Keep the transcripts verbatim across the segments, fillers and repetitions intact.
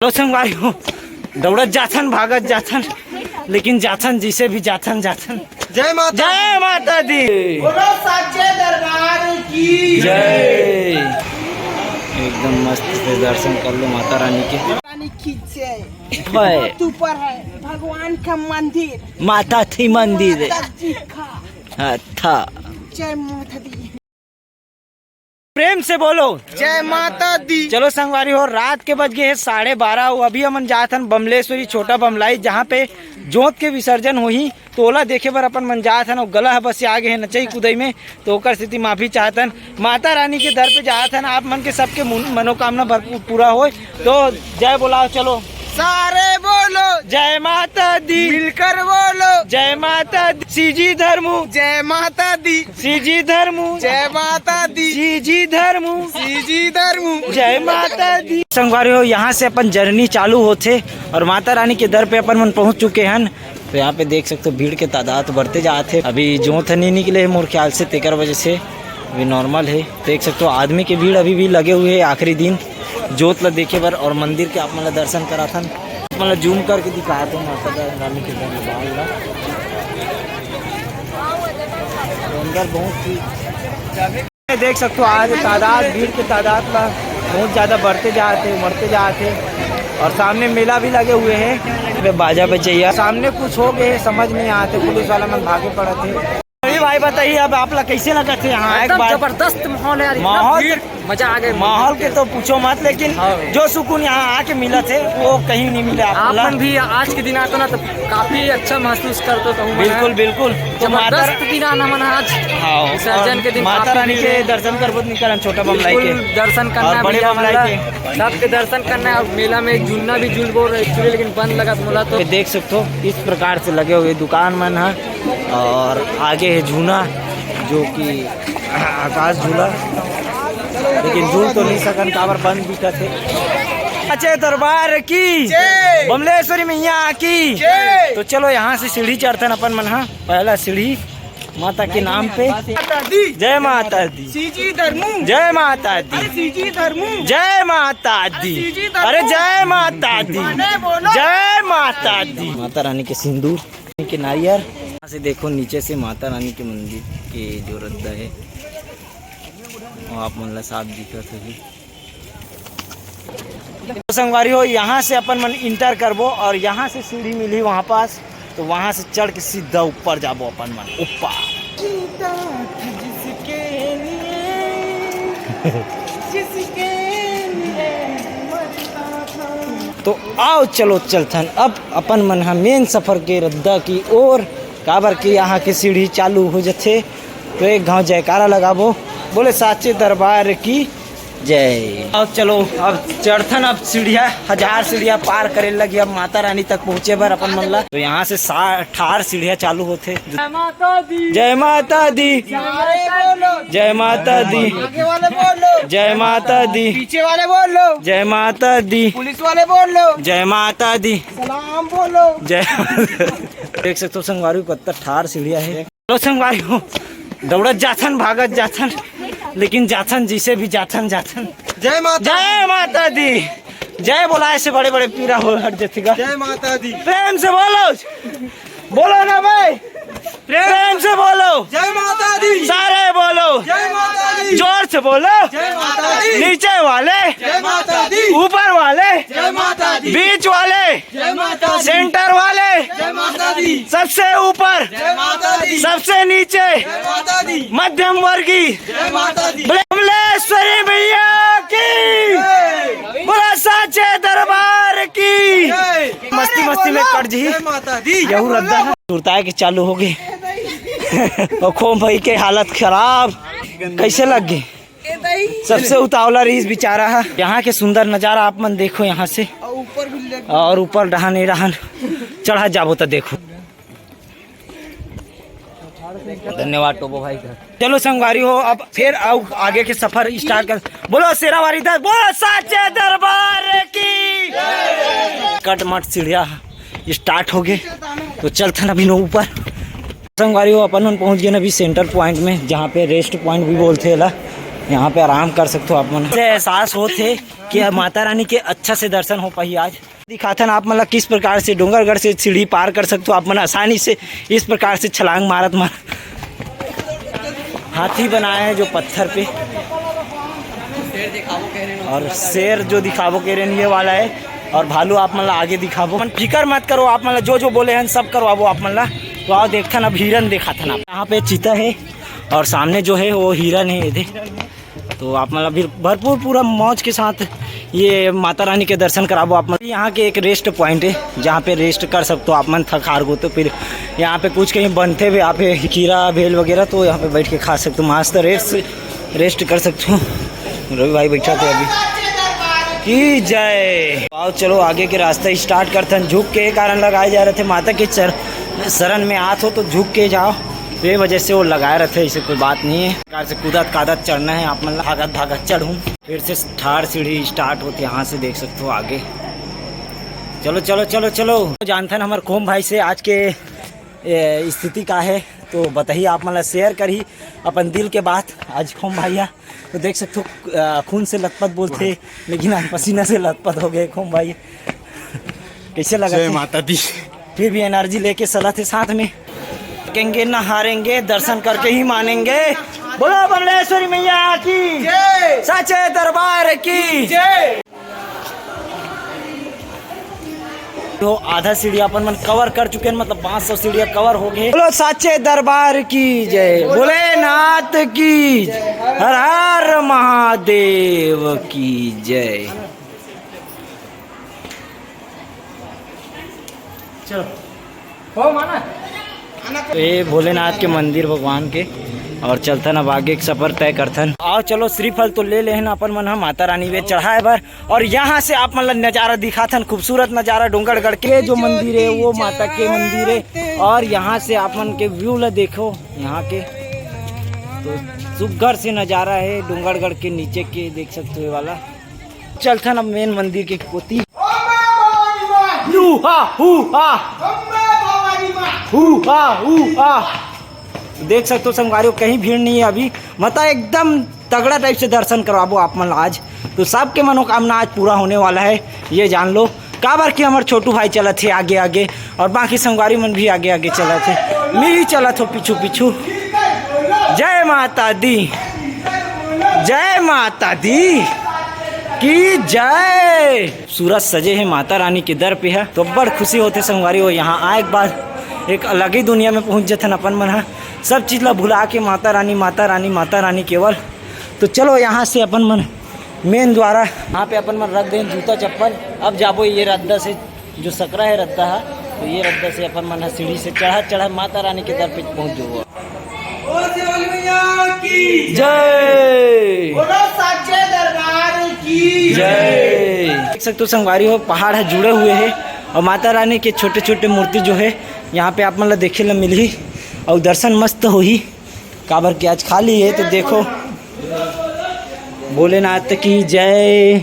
चलो संगवारी हो, दौड़त जाथन, भागत जाथन, लेकिन जाथन, जैसे भी जाथन, जाथन। जय माता जय माता दी। बोलो साचे दरबार की जय। एकदम मस्त से दर्शन कर लो माता रानी के। रानी की जय। भाई। बहुत ऊपर है भगवान का मंदिर। माता थी मंदिर। माता जी का। हाँ, था। जय माता दी। प्रेम से बोलो। जय माता दी। चलो संगवारी हो, रात के बज गए हैं साढ़े बारह। अभी हमन जात हन बमलेश्वरी छोटा बमलाई, जहाँ पे जोत के विसर्जन होही, तो ओला देखे बर अपन मन जात हन। अउ गला ह बस आगे है नचई कुदई में, तो ओकर सेती माफी चाहतन। माता रानी के दर पे जात हन, आप मन के सबके मुन-, मनोकामना भरपूर पूरा होय। तो जय बोलाओ, चलो। सारे बोलो। जय माता दी। मिलकर बोलो। जय माता दी। सीजी धर्मू। जय माता दी। सीजी धर्मू। जय माता दी। सीजी धर्मू। सीजी धर्मू। जय माता दी। संगवारी हो, यहाँ से अपन जर्नी चालू होथे और माता रानी के दर पे अपन मन पहुँच चुके हन। तो यहाँ पे देख सकते हो, भीड़ के तादाद बढ़ते जात हे। अभी जोत ह नहीं निकले हे मोर ख्याल से, तेकर वजह से अभी नॉर्मल हे। देख सकते हो, आदमी के भीड़ अभी भी लगे हुए हे आखिरी दिन जोत ला देखे बर और मंदिर के आप मन ला दर्शन कराथन। आप मन ला जूम करके दिखात हूँ माता रानी के दरबार ला। तो अंदर बहुत ही देख सकते हो, आज तादाद, भीड़ के तादाद ला बहुत ज्यादा बढ़ते जात हे, बढ़ते जात हे। और सामने मेला भी लगे हुए हे। अबे बाजा बजैया, सामने कुछ हो गए, समझ नहीं आते, पुलिस वाला मन भागे पड़त हे। अभी भाई बताइए, अब आप ला कैसे लगत हे यहाँ? एक एकदम बार जबरदस्त माहौल है यार, इतना माहौल भीड़, मजा आ गया। माहौल के तो पूछो मत, लेकिन हाँ। जो सुकून यहाँ आके मिलत हे, वो कहीं नहीं मिले आप आप ला। मन भी आज के दिन आते ना, तो काफी अच्छा महसूस करते तो हूँ मैं। बिल्कुल, बिल्कुल। तो माता जबरदस्त दिन आना मन आज। हाँ, विसर्जन और के दिन माता काफी रानी भीड़ के है। दर्शन करबो नहीं करन, छोटा बमलाई के बिल्कुल, दर्शन करना और है बड़े भैया, बमलाई मतलब, के। सबके दर्शन करना है। और मेला में झूलना भी झूलबो रहे actually, लेकिन बंद लगा तो मोला तो। ये देख सकते हो, इस प्रकार से लगे हुए दुकान मन ह। और आगे है झूला, जो कि आकाश झूला, लेकिन झूल तो नहीं सकन, काबर बंद दिखत हे। अच्छे दरबार की जय। बमलेश्वरी मैया की जय। तो चलो, यहाँ से सीढ़ी चढ़थन अपन मन, हाँ, पहला सीढ़ी माता के नाम पे। माता दी। जय माता दी। सीजी धर्मू। जय माता दी। अरे सीजी धर्मू। जय माता अरे दी। सीजी धर्मू। अरे जय माता दी। अरे बोलो। जय माता दी। माता रानी के सिंदूर के नारियर। यहाँ से देखो, नीचे से माता रानी के मंदिर के जो रद्दा है, वो आप मन ला साफ दिखत होही। तो संगवारी हो, यहाँ से अपन मन इंटर करबो और यहाँ से सीढ़ी मिली वहाँ पास, तो वहाँ से चढ़ के सीधा ऊपर जाबो अपन मन ऊपर। तो आओ चलो चलथन अब अपन मन ह मेन सफर के रद्दा की ओर, काबर के यहाँ के सीढ़ी चालू हो जथे। तो एक घाव जयकारा लगाबो, बोले साचे दरबार की जय। अब चलो, अब चढ़थन, अब सीढ़िया, हजार सीढ़िया पार करे लगी अब माता रानी तक पहुँचे बर अपन मन ला। तो यहाँ से सा-, अठारह सीढ़िया चालू होथे। जय माता दी। जय माता दी। जय माता दी। आगे वाले बोलो। जय माता दी। पीछे वाले बोलो। जय माता दी। पुलिस वाले बोलो। जय माता दी। सलाम बोलो। जय। देख सकते हो संगवारी, कत्ता ठार सीढ़िया है। चलो संगवारी हो, दौड़त जाथन, भागत जाथन, लेकिन जाथन, जैसे भी जाथन, जाथन। जय माता जय माता दी। जय बोलाए से बड़े बड़े पीरा हो हट जथेगा। जय माता दी। प्रेम से बोलो। बोलो ना भाई, प्रेम से बोलो। जय माता दी। सारे बोलो। जय माता दी। जोर से बोलो। जय माता दी। नीचे वाले। जय माता दी। ऊपर वाले। जय माता दी। बीच वाले। जय माता दी। सेंटर वाले। जय माता दी। सबसे ऊपर। जय माता दी। सबसे नीचे। जय माता दी। मध्यम वर्गी। जय माता दी। बमलेश्वरी मैया की। जय। बोला साचे दरबार की। जय। मस्ती मस्ती में कट जी। जय माता दी। यहू रद्दा है। सुरताए के चालू हो गए। और खोम भाई के हालत खराब। कैसे लग गए? सबसे उतावला रहीस बेचारा है। यहाँ के सुंदर नजारा आप मन देखो यहाँ से। और ऊपर डहान, ए डहान चढ़ा जाबो तो देखो। धन्यवाद टोबो भाई का। चलो संगवारी हो, अब फिर आओ आगे के सफर स्टार्ट कर। बोलो शेरावाली दस, बोलो साचे दरबार की। कट मट सीढ़िया स्टार्ट हो गए, तो चलथन अभी नो ऊपर। संगवारी हो, अपन मन पहुंच गए अभी सेंटर पॉइंट में, जहाँ पे रेस्ट पॉइंट भी बोलते हैं ला। यहाँ पे आराम कर सकते हो आप मन। से एहसास होत हे कि माता रानी के अच्छा से दर्शन हो पाही आज। दिखाथन आप मन ला किस प्रकार से डोंगरगढ़ से सीढ़ी पार कर सकते हो आप मन आसानी से। इस प्रकार से छलांग मारत मार हाथी बनाया है जो पत्थर पे, और शेर जो दिखाबो के रेन ये वाला है, और भालू आप मन ला आगे दिखाबो। मन फिकर मत करो, आप मन ला जो जो बोले हैं सब करवाबो आप मन ला। तो आओ देखथन, अब हिरन दिखाथन आप। यहाँ पे चीता है और सामने जो है वो हिरन है, ये दे। तो आप मन ला भी भरपूर पूरा मौज के साथ ये माता रानी के दर्शन कराबो आप मन। यहाँ के एक रेस्ट पॉइंट है जहाँ पे रेस्ट कर सकते हो आप मन, थक हार गो तो फिर यहाँ पे कुछ कहीं बनते हुए आप खीरा भेल वगैरह, तो यहाँ पे बैठ के खा सकते हो, मस्त रेस्ट रेस्ट कर सकते हो। रवि भाई बैठा थे अभी। की जय। आओ चलो आगे के रास्ता स्टार्ट करथन। झुक के कारण लगाए जा रहे थे, माता के चर-, शरण में आत हो तो झुक के जाओ, तो ये वजह से वो लगाए रहते, ऐसे कोई बात नहीं है। प्रकार से कूदत कादत चढ़ना है आप मन ला, भागत भागत चढ़ूँ। फिर से ठार सीढ़ी स्टार्ट होती है, यहाँ से देख सकते हो आगे। चलो चलो चलो चलो, जानथन हमर खोम भाई से आज के ए, स्थिति का है, तो बताइए आप मन ला शेयर करही अपन दिल के बात। आज खोम भाई है तो देख सकते हो, अ, खून से लथपथ बोलते, लेकिन आज पसीना से लथपथ हो गए खोम भाई। कैसे लगा जय थे? माता दी। फिर भी एनर्जी लेके चला थे साथ में। केंगे न हारेंगे, दर्शन करके ही मानेंगे। बोलो बमलेश्वरी मैया की, जय। साचे दरबार की, जय। तो आधा सीढ़ी अपन मन कवर कर चुके हैं, मतलब पाँच सौ सीढ़ियाँ कवर हो गए। बोलो साचे दरबार की जय, भोलेनाथ की जय, हर हर महादेव की जय। चलो। तो ये भोलेनाथ के मंदिर भगवान के, और चलथन अब आगे के सफर तय करथन। आओ चलो, श्रीफल तो ले लेहन अपन मन ह माता रानी वे चढ़ाए बर, और यहाँ से आप मन ला नजारा दिखाथन, खूबसूरत नजारा डोंगरगढ़ के। जो मंदिर है वो माता के मंदिर है, और यहाँ से आप मन के व्यू ला देखो यहाँ के, तो सुग्घर से नजारा है डोंगरगढ़ के नीचे के, देख सकते हो ये वाला। चलथन अब मेन मंदिर के कोती। हू हा, हू हा। हू हा, हू हा। देख सकते हो संगवारी हो, कहीं भीड़ नहीं है अभी, मतलब एकदम तगड़ा टाइप से दर्शन करवाबो आप मन ला आज। तो सबके मनोकामना आज पूरा होने वाला है, ये जान लो। काबर कि हमर छोटू भाई चलत हे आगे आगे, और बाकी संगवारी मन भी आगे आगे चलत हे, मी ही चलत हो पीछू पीछू। जय माता दी, जय माता दी की जय। सूरज सजे हे माता रानी के दर पे है, तो बड़ खुशी होथे संगवारी हो। यहाँ आए के बाद एक अलग ही दुनिया में पहुँच जथन अपन मन ह। सब चीज ला भुला के माता रानी, माता रानी, माता रानी केवल। तो चलो यहाँ से अपन मन मेन द्वारा, यहाँ पे अपन मन रख दें जूता चप्पल। अब जाबो ये रद्दा से, जो सकरा है रद्दा है, तो ये रद्दा से अपन मन ह सीढ़ी से चढ़ा चढ़ा माता रानी के दर पे पहुँच जाबो। बोलो शिवाली मैया की जय। बोलो साचे दरबार की जय। देख सकते हो संगवारी हो, पहाड़ है जुड़े हुए है, और माता रानी के छोटे छोटे मूर्ति जो है यहाँ पे आप मन ला देखे ला मिलही, और दर्शन मस्त होही, काबर कि आज खाली है। तो देखो, भोलेनाथ की जय।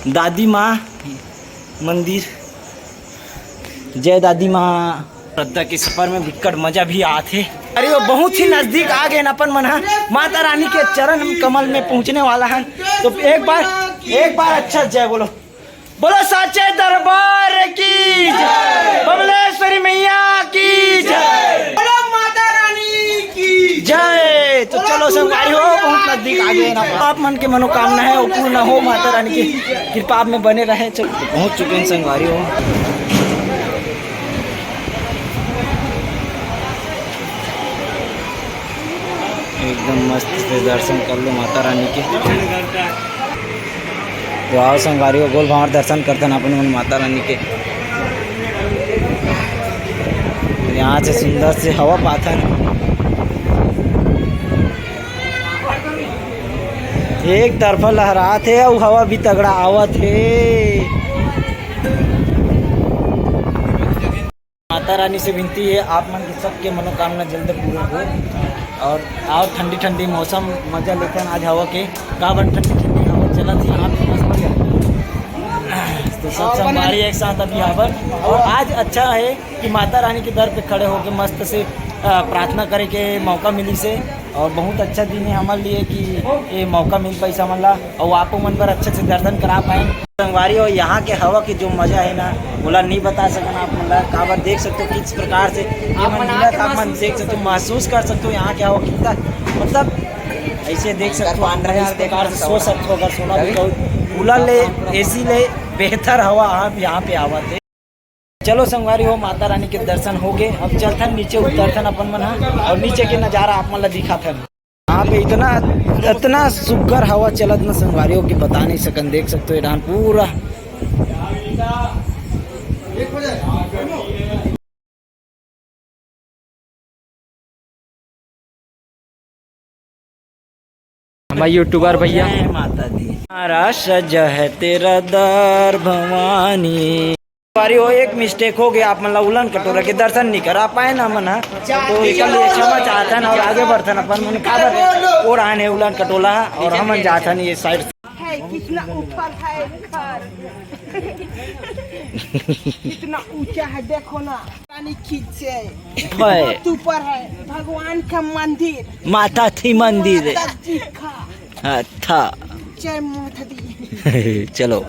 दादी माँ मंदिर, जय दादी माँ। रद्दा के सफर में बिक्कट मजा भी आथे। अरे वो बहुत ही नजदीक आ गए न अपन मन ह, माता रानी के चरण कमल में पहुँचने वाला है। तो एक बार, एक बार अच्छा जय बोलो। बोलो साचे दरबार की जय, बमलेश्वरी मैया की जय, बोलो माता रानी की जय। तो चलो संगवारी हो, बहुत नजदीक आ गए ना, आप मन के मनोकामना है वो पूर्ण हो, माता रानी की कृपा आप में बने रहे। चलो, पहुंच चुके हैं संगवारी हो। एकदम मस्त से दर्शन कर लो माता रानी के। तो आओ संगवारी हो, गोल भांवर दर्शन करथन अपन मन माता रानी के। यहाँ से सुंदर से हवा पाथन। एक तरफा लहरात हे अउ हवा भी तगड़ा आवत हे। माता रानी से विनती है, आप मन के सबके मनोकामना जल्द पूरा हो। और आओ ठंडी ठंडी मौसम मजा लेथन आज हवा के, काबर ठंडी ठंडी हवा चलत हे, यहाँ पे मस्त। तो सब संगवारी एक साथ अभी हावन। और आज अच्छा है कि माता रानी के दर पे खड़े होके मस्त से अ, प्रार्थना करे के मौका मिलिस हे और बहुत अच्छा दिन हे हमर लिए कि ये मौका मिल पाइस हमन ला और आपो मन बर अच्छा से दर्शन करा पाए। संगवारी हो, यहाँ के हवा के जो मजा हे ना, ओला नहीं बता सकन आप मन ला। काबर देख सकते हो किस प्रकार से ये मन हिलत, आप मन देख सकते हो, महसूस कर सकते हो यहाँ के हवा कितना, मतलब ऐसे देख सकते हो आप मन इस प्रकार से सो सकते हो। अगर सोना भी कहो, कूलर ले, एसी ले, बेहतर हवा आप यहाँ पे आवत हे। चलो संगवारी हो, माता रानी के दर्शन हो गए, अब चलथन नीचे उतरथन अपन मन हा और नीचे के नजारा आप मन ला दिखाथन। यहाँ पे इतना, इतना सुग्घर हवा चलत ना संगवारी हो कि बता नहीं सकन। देख सकते हो ये डाहन पूरा हमर YouTuber भैया। जय माता दी। हमारा सजा है तेरा दर भवानी। संगवारी हो, एक मिस्टेक हो गया, आप मन ला उलन कटोरा के दर्शन नहीं करा पाए ना मन हा। तो एकर लिए क्षमा चाहथन और आगे बढ़थन अपन मन। काबर ओ डाहन हे उलन कटोला और हमन जाथन ये साइड से। है, कितना ऊपर है घर। कितना ऊंचा है, देखो ना। रानी खींचे। भाई। बहुत ऊपर है भगवान का मंदिर। माता थी मंदिर। माता जी का। हाँ, था। जय माता दी। चलो।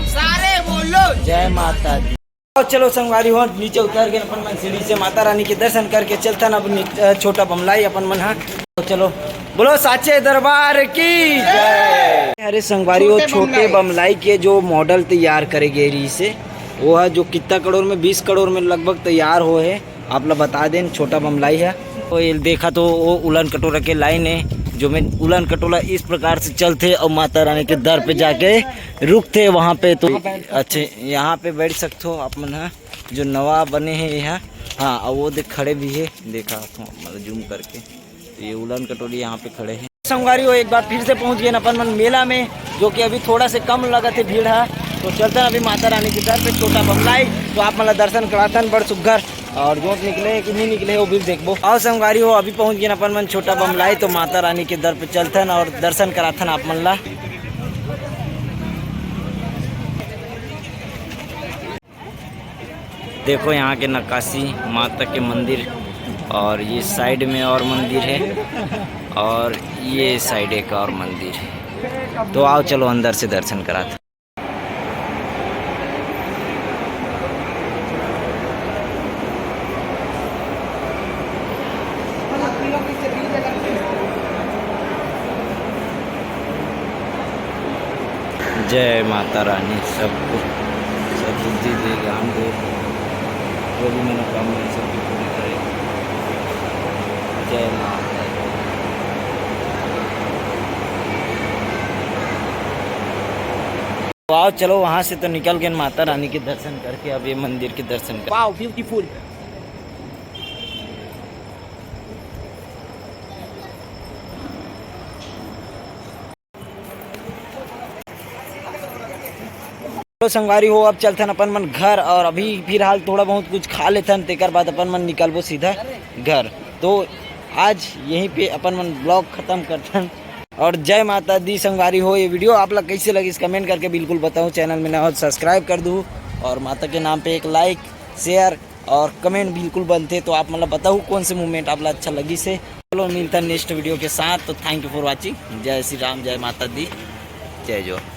सारे बोलो। जय माता दी। और चलो संगवारी हो, नीचे उतर के अपन मन सीढ़ी से माता रानी के दर्शन करके चलथन अब नी-, अ, छोटा बमलाई अपन मन हा। तो चलो, बोलो साचे दरबार की जय। अरे संगवारी हो, छोटे बमलाई के जो मॉडल तैयार करे गए रहिस हे, वो है जो कितना करोड़ में, बीस करोड़ में लगभग तैयार हो हे। आप ला बता देन, छोटा बमलाई है। तो ये देखा तो वो उलन कटोरा के लाइन है, जो में उलन कटोरा इस प्रकार से चलथे और माता रानी के दर पे जाके रुकथे वहाँ पे। तो अच्छे, यहाँ पे बैठ सकते हो आप मन हा। जो नवा बने हे ये हा, हाँ, और वो देख खड़े भी है, देखा तो मतलब जूम करके। ये उलन कटोरी यहाँ पे खड़े हैं। संगवारी हो, एक बार फिर से पहुँच गए अपन मन मेला में, जो कि अभी थोड़ा से कम लगत है भीड़ है। तो चलते हैं अभी माता रानी के दर पे छोटा बमलाई, तो आप मन ला दर्शन कराथन बड़ सुग्घर, और जोत निकले कि नहीं निकले वो भी देखबो। आओ संगवारी हो, अभी पहुँच गए अपन मन छोटा बमलाई, तो माता रानी के दर पे चलथन और दर्शन कराथन आप मन ला। देखो यहाँ के नक्काशी, माता के मंदिर, और ये साइड में और मंदिर है, और ये साइड एक और मंदिर है। तो आओ चलो अंदर से दर्शन कराते। जय माता रानी, सबको सद्बुद्धि दे, ज्ञान दे, जो भी मनोकामना है सबकी पूरी करे। जय माता दी। तो आओ चलो, वहाँ से तो निकल गए माता रानी के दर्शन करके, अब ये मंदिर के दर्शन कर। Wow, beautiful। तो संगवारी हो, अब चलथन अपन मन घर, और अभी फिलहाल थोड़ा बहुत कुछ खा लेथन, तेकर बाद अपन मन निकलबो सीधा घर। तो आज यहीं पे अपन मन ब्लॉग खत्म करथन। और जय माता दी संगवारी हो। ये वीडियो आप ला कैसे लगिस, कमेंट करके बिल्कुल बताओ। चैनल में नवा हो तो सब्सक्राइब कर दू, और माता के नाम पे एक लाइक, शेयर और कमेंट बिल्कुल बनते। तो आप मतलब बताओ कौन से मूवमेंट आप ला अच्छा लगिस हे। चलो मिलता नेक्स्ट वीडियो के साथ। तो thank you for watching। जय श्री राम, जय माता दी, जय जोहार।